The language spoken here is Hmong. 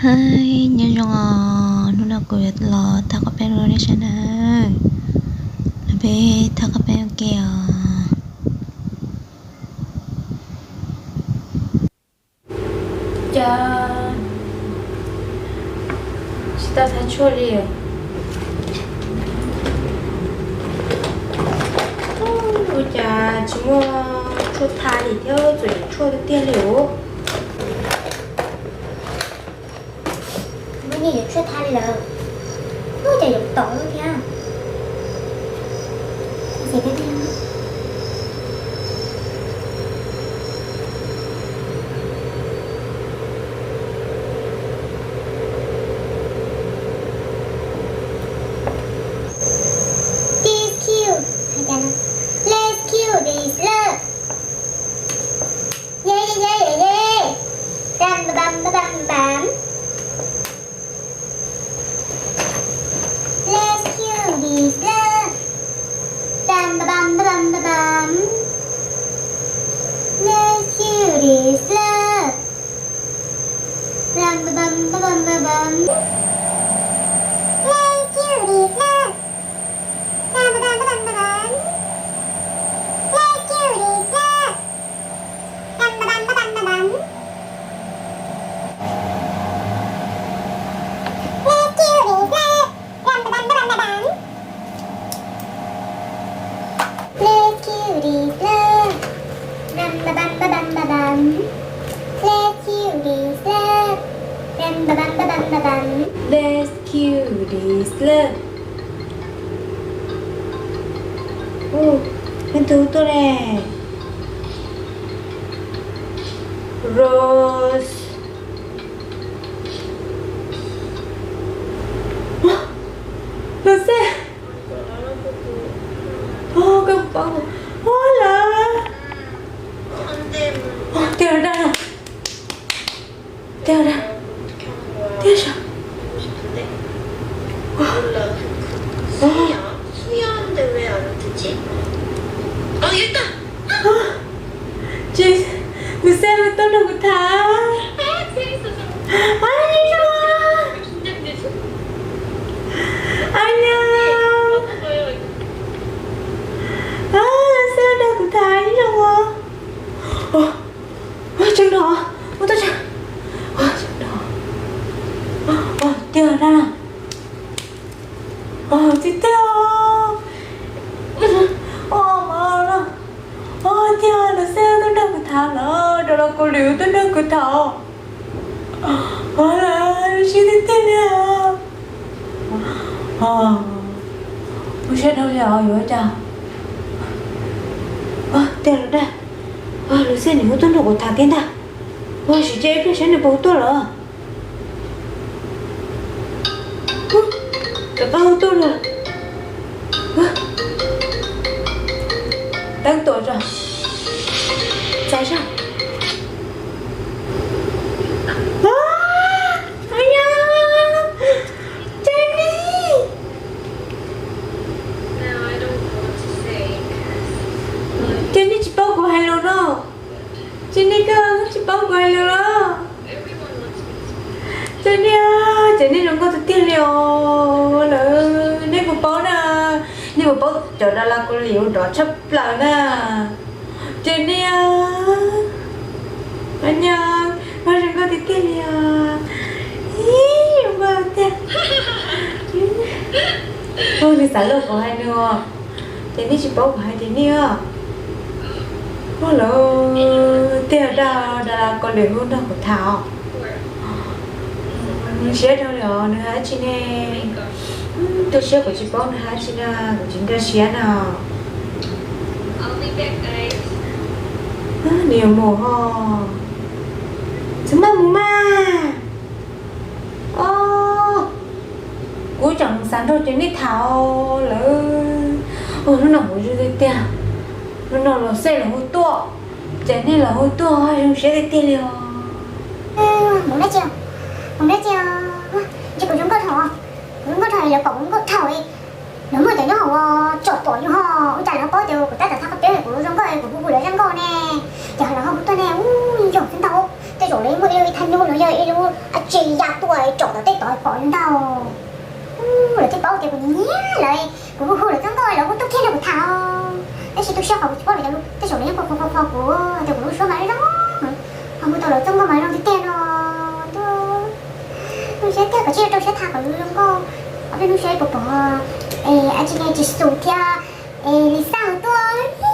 Hais nyob zoo os, hnub no kuv yuav los thaj qab peb rau nej saib na. Los peb thaj qab peb ua ke os. Cas tsis tau thaj tshuaj li. Ua cas tsis muaj tshuaj thaj li thiab, txawm yuav tshuaj tiag tiag li os. Muaj nyiaj yuav tshuaj thaj li lawm. Ua cas yuav tom lub thiab. This cute. Hais tias no, let's cute this love. Yeah, yeah, yeah, yeah, yeah. Bam, ba, bam, ba, bam, ba, bam. Let's cute this love. Bam, ba, bam, ba, bam, ba, bam. Let's cute this love. Bam, ba, bam, ba, bam, ba, bam. Let's cute this love. Bam, ba, bam, ba, bam, ba, bam. Let's cute this love. Bam, ba, bam, ba, bam, ba, bam. Let's cute this love. Bam, ba, bam, ba, bam, ba, bam. Let's cute this love. Bam, ba, bam, ba, bam, ba, bam. Let's cute this love. Bam, ba, bam, ba, bam, ba, bam. Let's cute this love. Ub, leej twg tuaj ne? Rose. Los xij. Koj paub, ua lawm. Tiag dab no. Tiag dab. Tiag sa. Tsis, nws xav tuaj nrog kuv tham. Ai, nyob zoo. Ai, nyob. Nws xav nrog kuv tham, nyob zoo. Tseeb no, muab tuaj tseeb. Tiag dab. Tiag tiag. Tiag, nws xav tuaj nrog kuv tham lawm, rau los kuv liam tuaj nrog kuv tham. Sib tiag tiag li os. Ua siab dhau li os, yuav ua cas. Tiag lawm dab. Lucy nws hu tuaj nrog kuv tham thiab ntag. Sim cia ib pliag saib nws puas hu tuaj lawm. Rov qab hu tuaj lawm. Teeb tuam tso. Txais zog. Jenny, ces nej tsis paub kuv hais lus no. Ces nej koj tsis paub kuv hais lus los. Ces nej, ces nej zoo nkauj tiag tiag li os lawm, nej puas paub na? Nej puas paub cov das las Kaus Lim uas dov tshaj plaws na? Ces nej, nyob, koj zoo nkauj tiag tiag li os. Ib, zoo nkauj tiag. Nws xav lus kuv hais nws os. Ces nej tsis paub kuv hais tias nej os. Ua lawm, tiag dab, das las Kaus Lim hu nrog kuv tham os. Siab dhau li os, nws hais dab tsi ne? Tu siab kuv tsis paub nws hais dab tsi na, kuv tsis nkag siab na. Nws yuav mus ho. Txhob maj mus mas. Kuv tseem xav nrog ces nej tham lawm. Hnub no kuv zoo tiag tiag. Hnub no los xej los hu tuaj, ces nej los hu tuaj zoo siab tiag tiag li os. Mus dab tsi, mus dab tsi, ntshe kuv zoo nkauj dhau, kuv zoo nkauj dhau lawv pom kuv zoo nkauj dhau. Lawv muaj cov nyob hauv tsom pom yus ho, ua cas lawv paub tias kuv tab tom thaj qab peb kuv zoo nkauj, kuv hu hu lawv zoo nkauj ne. Ces lawv ho hu tuaj ne, ub, yog tsis ntau, tej zaum lawv muaj ib lub ib thaj nyub los yog ib lub Ab tsi li ya tuaj tsom tom tej tod pom li ntag. Lawv thiaj paub tias kuv nyiam lawv, kuv hu hu lawv txoj nkauj lawv kuj tuaj kiag nrog kuv tham os. Tab sis tu siab qhov kuv tsis paub lawv cov lus, tej zaum lawv yeej pom pom pom kuv tias kuv lub suab mas zoo, ho hu tau lawv txoj nkauj mas zoo tiag tiag no. Ntuj, hnub siab tiag, koj tsis rau siab tham kom zoo nkauj, ob peb hnub siab puas pom es ab tsi ne tsis xus thiab es li xaj tuaj.